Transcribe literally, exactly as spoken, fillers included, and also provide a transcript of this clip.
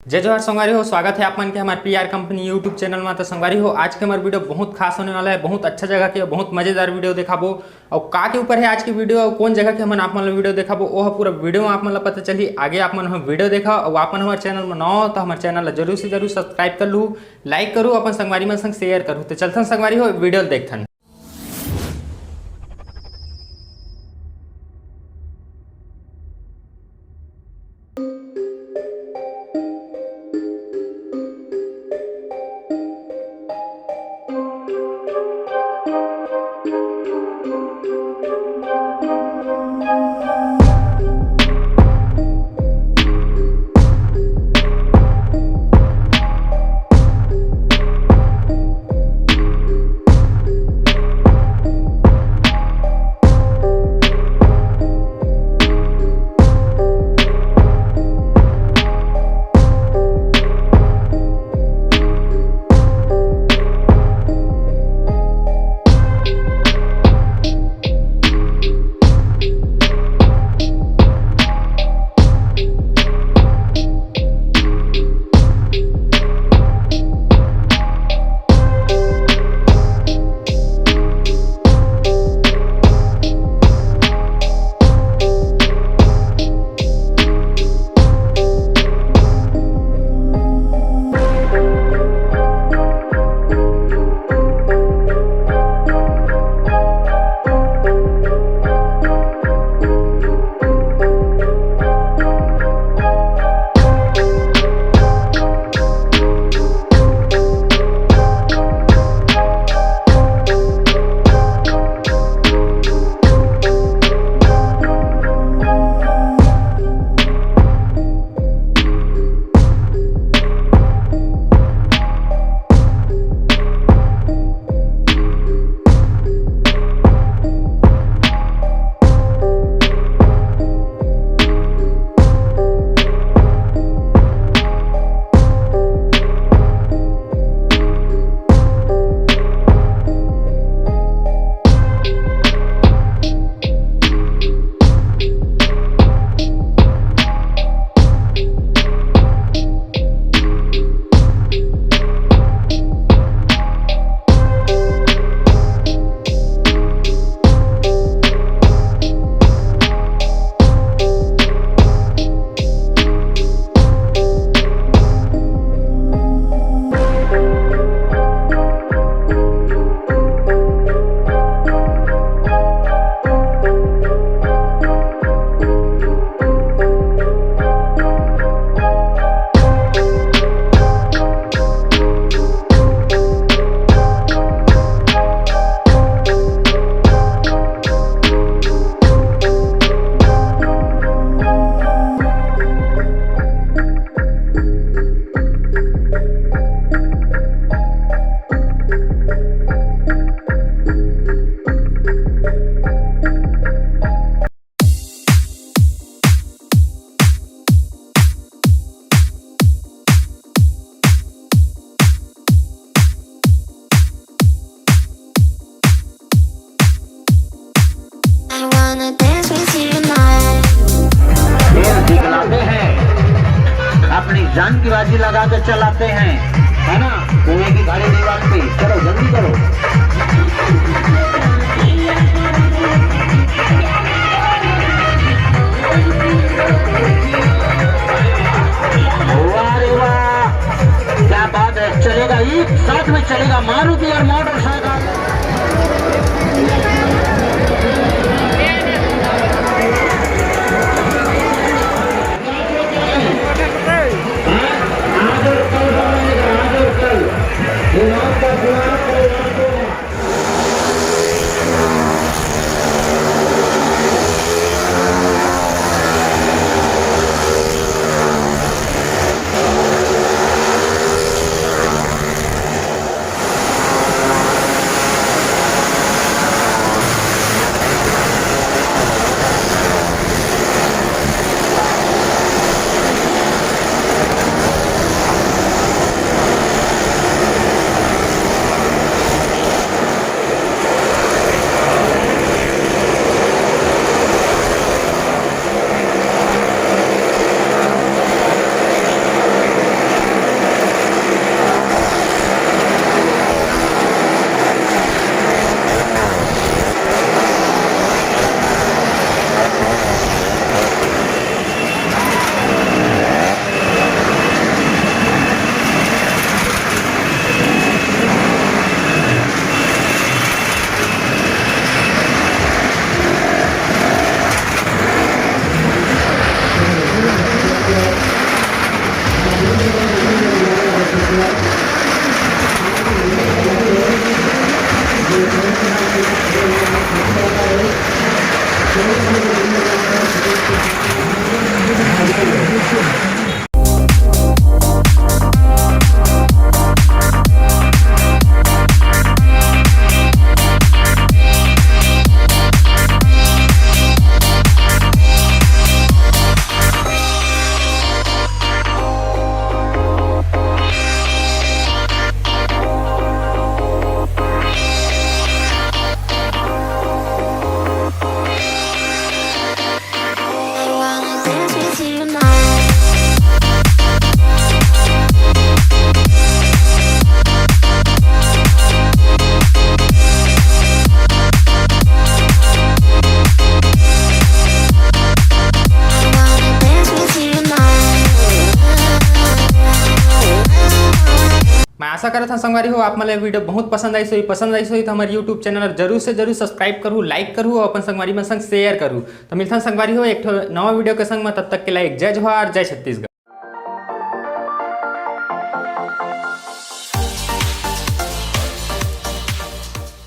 जय जोहार संगवारी हो, स्वागत है आप मन के हमारे पीआर कंपनी YouTube चैनल में। तो संगवारी हो, आज के हमारे वीडियो बहुत खास होने वाला है, बहुत अच्छा जगह के, बहुत मजेदार वीडियो दिखाबो। और का के ऊपर है आज की वीडियो और कौन जगह के हमन आप मन ला वीडियो दिखाबो, वो ह पूरा वीडियो में आप मन ला पता चलही। आगे आप मन ह वीडियो देखा और आप मन हमारे चैनल में नवा हो तो हमारे चैनल ला जरूर से जरूर सब्सक्राइब कर लू, लाइक करू, अपन संगवारी मन संग शेयर करू। तो चलथन संगवारी हो, वीडियो ल देखथन। I wanna dance with you now. शेर दिखलाते हैं, अपनी जान की बाजी लगा के चलाते हैं, है ना? कुएं की खाड़ी दीवार पे, चलो जल्दी करो। वाह रे वाह, क्या बात है। चलेगा, एक साथ में चलेगा मारुति और मोटरसाइकिल। मैं आशा करत हूँ संगवारी हो, आप मन ला ये video बहुत पसंद आइस होही। पसंद आइस होही तो हमारे YouTube channel ला जरूर से जरूर subscribe करहू, like करहू और अपन संगवारी मन संग share करहू। तो मिलथन संगवारी हो एक ठो नवा video के संग में, तब तक के लिए जय जोहार, जय छत्तीसगढ़।